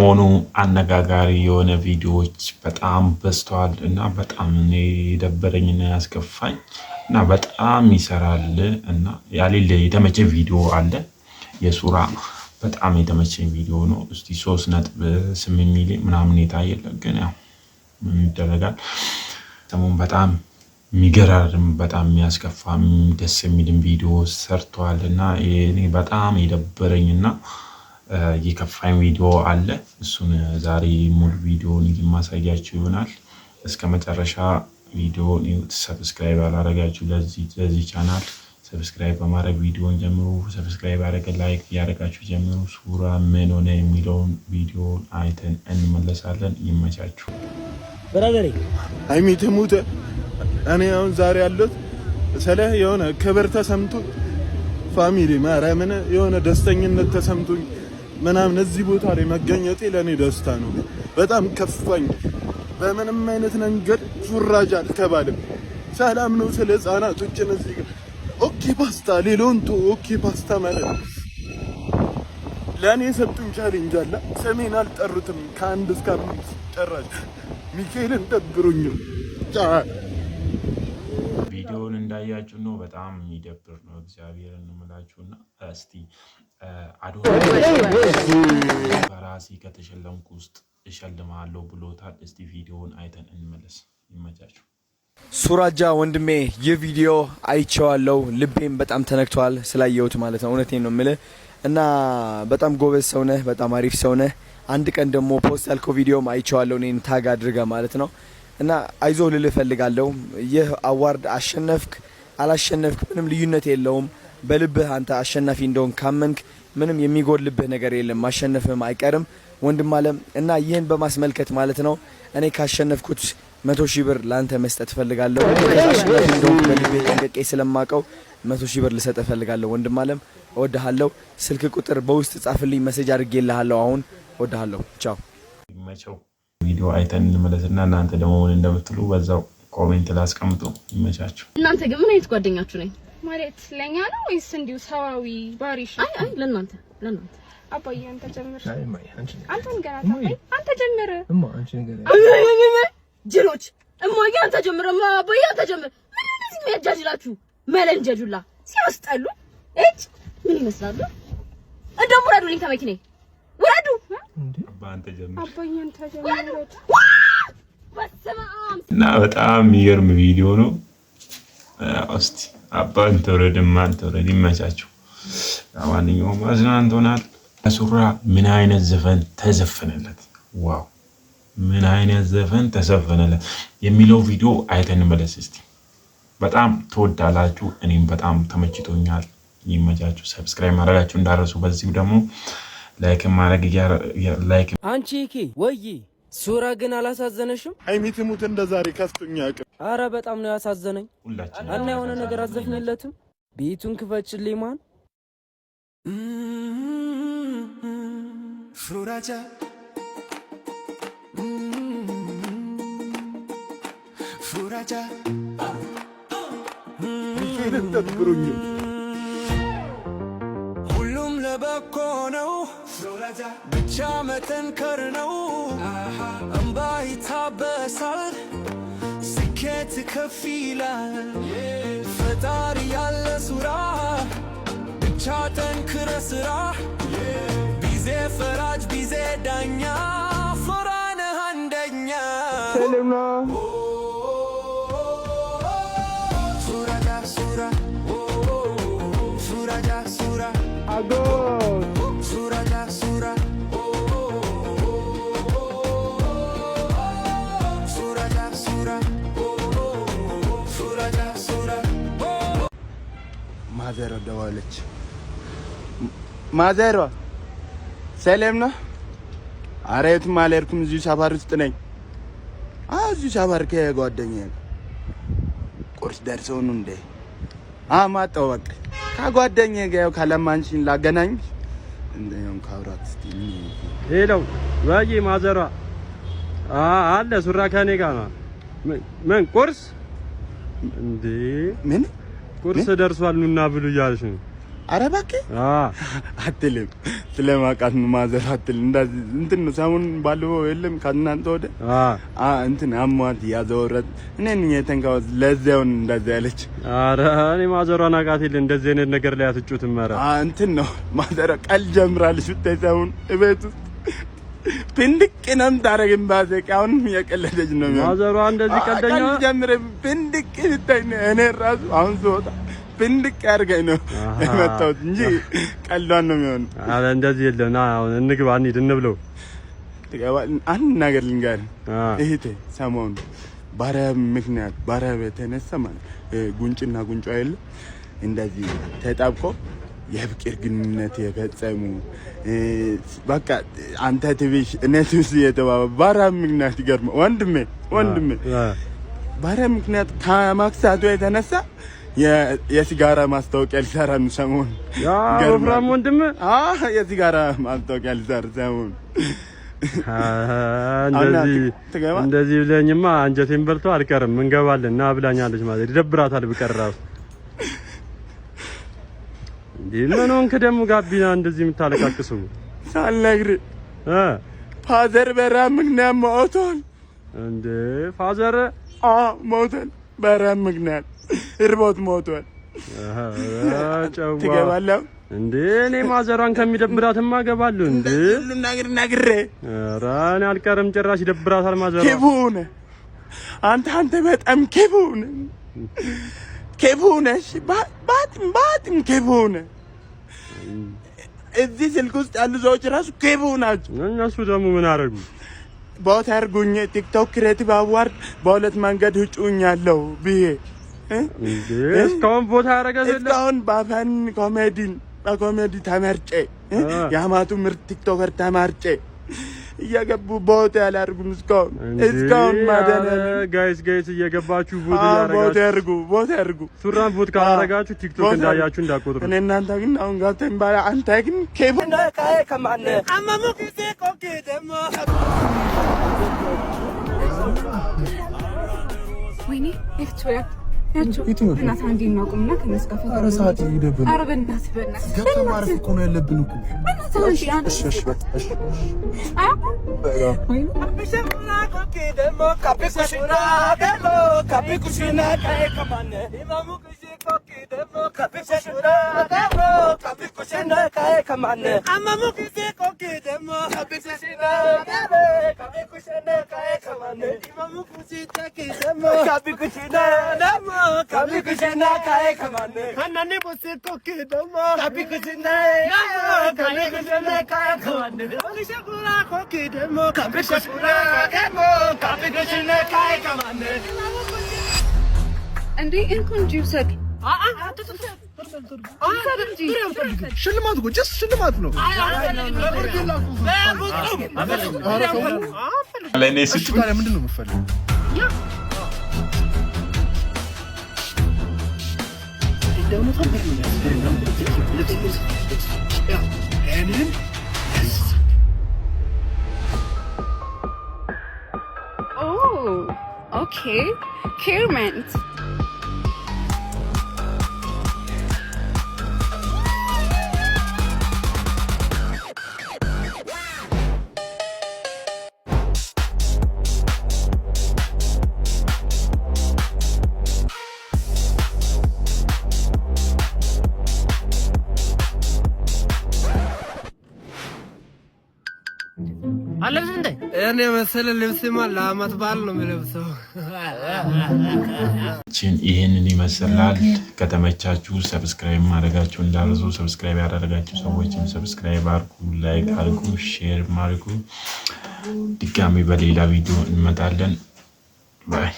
ሰሞኑ አነጋጋሪ የሆነ ቪዲዮዎች በጣም በዝተዋል እና በጣም እኔ የደበረኝና ያስከፋኝ እና በጣም ይሰራል እና ያሌለ የተመቸ ቪዲዮ አለ። የሱራ በጣም የተመቸኝ ቪዲዮ ነው። እስቲ 3.8 ሚሊዮን ምናምን የታየለ ግን ያው ምን ይደረጋል። ሰሞኑን በጣም የሚገራርም፣ በጣም የሚያስከፋ፣ ደስ የሚልም ቪዲዮ ሰርተዋል እና እኔ በጣም የደበረኝና የከፋኝ ቪዲዮ አለ። እሱን ዛሬ ሙሉ ቪዲዮን የማሳያችሁ ይሆናል። እስከ መጨረሻ ቪዲዮን እዩት። Subscribe ያላረጋችሁ ለዚህ channel subscribe በማድረግ ቪዲዮን ጀምሩ። Subscribe ያደረገ like እያደረጋችሁ ጀምሩ። ሱራ ምን ሆነ የሚለውን ቪዲዮን አይተን እንመለሳለን። ይመቻችሁ። Brother ዬ። ሀይሚ ትሙት፣ እኔ አሁን ዛሬ ያለሁት ስለ የሆነ ክብር ተሰምቶኝ፣ family ማርያምን የሆነ ደስተኝነት ተሰምቶኝ ምናምን እዚህ ቦታ ላይ መገኘቴ ለእኔ ደስታ ነው። በጣም ከፋኝ። በምንም አይነት መንገድ ሱራጅ አልተባለም። ሰላም ነው። ስለ ህጻናቶችን እዚህ ጋር okay ፓስታ ሌሎንቶ okay ፓስታ ማለት ለእኔ የሰጡኝ challenge አለ። ስሜን አልጠሩትም ከ1 እስከ 5 ጨራሽ ሚካኤልን ደብሩኝ። ቪዲዮውን እንዳያችሁ ነው። በጣም የሚደብር ነው። እግዚአብሔርን እምላችሁ እና እስቲ አዶናይ በራሴ ከተሸለምኩ ውስጥ እሸልምሃለሁ ብሎታል። እስቲ ቪዲዮውን አይተን እንመለስ። ይመቻችሁ። ሱራጃ ወንድሜ፣ ይህ ቪዲዮ አይቼዋለሁ። ልቤም በጣም ተነክቷል ስላየሁት ማለት ነው። እውነቴን ነው የምልህ እና በጣም ጎበዝ ሰው ነህ፣ በጣም አሪፍ ሰው ነህ። አንድ ቀን ደግሞ post ያልከው ቪዲዮም አይቼዋለሁ እኔን tag አድርገህ ማለት ነው። እና አይዞህ ልልህ እፈልጋለሁ። ይህ award አሸነፍክ አላሸነፍክ ምንም ልዩነት የለውም። በልብህ አንተ አሸናፊ እንደሆንክ ካመንክ ምንም የሚጎድልብህ ነገር የለም። ማሸነፍህም አይቀርም ወንድም አለም። እና ይህን በማስመልከት ማለት ነው እኔ ካሸነፍኩት 100,000 ብር ለአንተ መስጠት እፈልጋለሁ። አሸናፊ እንደሆንክ በልቤ ጠንቅቄ ስለማቀው 100,000 ብር ልሰጥ እፈልጋለሁ። ወንድም አለም፣ እወድሃለሁ። ስልክ ቁጥር በውስጥ ጻፍልኝ፣ message አድርጌልሃለሁ። አሁን እወድሃለሁ። ቻው። ይመቸው። ቪዲዮ አይተን እንመለስና እናንተ ደግሞ ምን እንደምትሉ በዛው comment ላይ አስቀምጡ። ይመቻችሁ። እናንተ ግን ምን አይነት ጓደኛችሁ ነኝ? ማለት ለኛ ነው ወይስ እንዲሁ ሰዋዊ ባሪሽ? አይ አይ፣ ለእናንተ ለእናንተ። አባዬ አንተ ጀምር። አንተ ንገራት አባዬ፣ አንተ ጀምር። እማ አንቺ ንገሪያት። ጅሎች! እማዬ አንተ ጀምር፣ እማ አባዬ አንተ ጀምር። ምን እንደዚህ የሚያጃጅላችሁ መለንጀጁላ ሲያስጠሉ። እጭ ምን ይመስላሉ? እንደውም ውረዱልኝ ከመኪናዬ፣ ውረዱ። አባ አንተ ጀምር። አባዬ አንተ ጀምር። በስመ አብ። እና በጣም የሚገርም ቪዲዮ ነው። እስቲ አባ አንተ ውረድ፣ እማ አንተ ውረድ። ይመቻችሁ። ለማንኛውም አዝናንቶናል። ሱራ ምን አይነት ዘፈን ተዘፈነለት? Wow፣ ምን አይነት ዘፈን ተዘፈነለት የሚለው ቪዲዮ አይተን እንመለስ እስቲ። በጣም ትወዳላችሁ። እኔም በጣም ተመችቶኛል። ይመቻችሁ። Subscribe ማድረጋችሁ እንዳትረሱ። በዚሁ ደግሞ like ማድረግ like አንቺ ኪ ወይ ሱራ ግን አላሳዘነሽም? ሀይሚ ትሙት እንደ ዛሬ ከፍቶኝ አያውቅም። አረ በጣም ነው ያሳዘነኝ። ሁላችንም እና የሆነ ነገር አዘፍንለትም። ቤቱን ክፈችልኝ ማን። ሱራጃ፣ ሱራጃ። ሚካኤልን ደብሩኝ። ሁሉም ለበጎ ነው፣ ብቻ መጠንከር ነው። እምባ ይታበሳል፣ ስኬት ከፍ ይላል። ፈጣሪ ያለ ሱራ፣ ብቻ ጠንክረ ስራ። ጊዜ ፈራጅ፣ ጊዜ ዳኛ፣ ሱራ ነህ አንደኛ። ሱራጃ ሱራ፣ ሱራጃ ሱራ፣ ሱራጃ ሱራ፣ ሱራጃ ሱራ፣ ሱራጃ ሱራ። ማዘሯ ደወለች። ማዘሯ፣ ሰላም ነው? ኧረ የትም አልሄድኩም፣ እዚሁ ሰፈር ውስጥ ነኝ። አዎ እዚሁ ሰፈር ከጓደኛዬ ጋር። ቁርስ ደርሶ ነው እንዴ? አዎ መጣሁ። በቃ ከጓደኛዬ ጋር ያው ከለማንሽን ላገናኝ እንደውም ካውራት እስቲ። Hello ወይ ማዘሯ አለ ሱራ ከኔ ጋር ነው። ምን ቁርስ እንዴ? ምን? ቁርስ ደርሷል ኑና ብሉ እያለች ነው። ኧረ እባክህ አትልም። ስለማውቃት ነው ማዘር አትልም። እንደዚህ እንትን ነው ሰሞኑን ባለፈው የለም ከእናንተ ወደ እንትን አሟት ያዘወረት እኔ ነኝ የተንካሁት። ለዚያውን እንደዚህ ያለች። ኧረ እኔ ማዘሯን አውቃት የለ እንደዚህ አይነት ነገር ላይ አትጩትም። ኧረ እንትን ነው ማዘሯ ቀልድ ጀምራለች ብታይ ሰሞኑን እቤት ውስጥ ፕንድቅ ነው የምታደርግን። ባዘቅ አሁንም እየቀለደች ነው የሚሆነው። ማዘሯ እንደዚህ ቀልደኛ ቀልድ ጀምረ ፕንድቅ ብታይ እኔ ራሱ አሁን ስወጣ ፕንድቅ ያድርገኝ ነው የመጣሁት እንጂ ቀልዷን ነው የሚሆነው። ኧረ እንደዚህ የለም። ና አሁን እንግባ፣ እንሂድ፣ እንብለው። አንድ ነገር ልንገርህ እህቴ፣ ሰሞኑን ባሪያ ምክንያት ባሪያ የተነሳ ማለት ጉንጭና ጉንጯ የለ እንደዚህ ተጣብቆ የፍቅር ግንኙነት የፈጸሙ በቃ አንተ ትብሽ እኔ ትብሽ እየተባባ ባሪያ ምክንያት ይገርማል። ወንድሜ ወንድሜ ባሪያ ምክንያት ከማክሳቱ የተነሳ የሲጋራ ማስታወቂያ ሊሰራ ነው ሰሞኑን። ያ ወፍራም ወንድም የሲጋራ ማስታወቂያ ሊሰራ ሰሞኑን። እንደዚህ ብለኝማ አንጀቴን በልቶ አልቀርም። እንገባለን ና ብላኛለች ማለት ይደብራታል ብቀር እራሱ። እንዴ ምን ሆንክ ደግሞ ጋቢና እንደዚህ የምታለቃቅሱ? ሳልነግርህ father በረሃብ ምክንያት ሞቷል። እንዴ father? አዎ ሞቷል። በረሃብ ምክንያት እርቦት ሞቷል። ትገባለህ እንዴ? እኔ ማዘሯን ከሚደብራትማ እገባለሁ። እንዴ ሁሉም ነገር ነግሬ። ኧረ እኔ አልቀርም ጭራሽ ይደብራታል ማዘሯ። ክፉ ነህ አንተ አንተ በጣም ክፉ ነህ። ክፉ ነሽ። በጣም በጣም ክፉ ነህ። እዚህ ስልክ ውስጥ ያሉ ሰዎች ራሱ ክፉ ናቸው። እነሱ ደግሞ ምን አደረጉ? vote አድርጉኝ TikTok Creative Award በሁለት መንገድ እጩኛለሁ ብዬ እስካሁን vote ያደረገ ሰው የለም። እስካሁን በ fun ኮሜዲን በኮሜዲ ተመርጬ የአማቱ ምርጥ TikToker ተመርጬ እየገቡ vote ያላደርጉም እስካሁን እስካሁን ማደነ guys guys እየገባችሁ vote እያደረጋችሁ vote ያድርጉ vote ያድርጉ። ሱራን vote ካላደረጋችሁ TikTok እንዳያችሁ እንዳቆጥሩ። እኔ እናንተ ግን አሁን ገብተን ባላ አንተ ግን ኬቡ ወይኔ ኤርትራ ያቸው እናት አንዴ እናቁምና ከእነሱ ጋር ኧረ ሰዓት ይሄደብን። ኧረ በእናትህ በእናትህ ገብተን ማረፍ እኮ ነው ያለብን እኮ። በእናትህ አንዴ እሺ እሺ በቃ እሺ። እንዴ እንኩ እንጂ ውሰድ ውሰድ እንጂ ሽልማት እኮ just ሽልማት ነው። ለእኔ ስጡኝ። ታዲያ ምንድን ነው የምትፈልገው? Oh okay ኬርመንት እኔ መሰለ ልብስማ ለአመት በዓል ነው የምለብሰው። ይህንን ይመስላል። ከተመቻችሁ subscribe ማድረጋችሁ እንዳትረሱ። Subscribe ያላደረጋችሁ ሰዎችም subscribe አድርጉ፣ like አድርጉ፣ share አድርጉ። ድጋሚ በሌላ ቪዲዮ እንመጣለን። Bye.